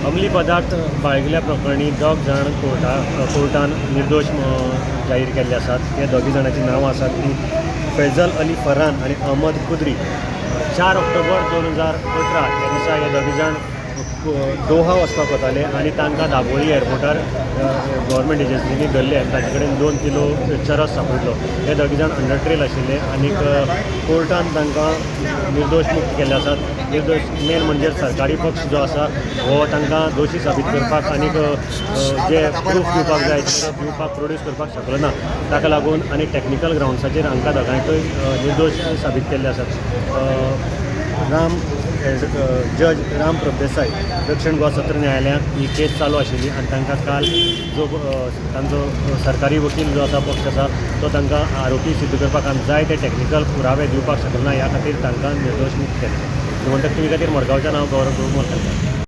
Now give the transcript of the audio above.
अंमली पदार्थ बाळगिल्या प्रकरणी दोग जाण कोर्टान निर्दोश जाहीर केल्ले आसात. हे दोगी जाणांची नांवां आसात ती फैजल अली फरहान आनी अहमद कुद्री. 4 ऑक्टोबर 2018 ह्या दिसा हे दोगी जाण दोहा वचपाक वताले आनी तांकां दाबोळी एअरपोर्टार गव्हर्मेंट एजन्सीनी धरले आनी तांचे कडेन 2 किलो चरस सांपडलो. हे दोगी जाण अंडर ट्रेल आशिल्ले आनीक कोर्टान तांकां निर्दोश मुक्त केल्ले आसात. निर्दोश मेन म्हणजे सरकारी पक्ष जो आसा हो तांकां दोशी साबीत करपाक आनीक जे प्रूफ दिवपाक जाय ते दिवपाक प्रोड्यूस करपाक शकलो ना. ताका लागून आनी टॅक्निकल ग्रावंड्साचेर हांकां दोगांयकय निर्दोश साबीत केल्ले आसात. राम जज राम प्रभुदेसाय दक्षिण गोवा सत्र न्यायालयांत ही केस चालू आशिल्ली आनी तांकां काल जो तांचो सरकारी वकील जो आसा पक्ष आसा तो तांकां आरोपी सिद्ध करपाक आनी जाय ते टॅक्निकल पुरावे दिवपाक शकना ह्या खातीर तांकां निर्दोश मुक्त केले. गोमंतक टीव्ही खातीर मडगांवच्यान हांव गौरव प्रभू मोलकरकार.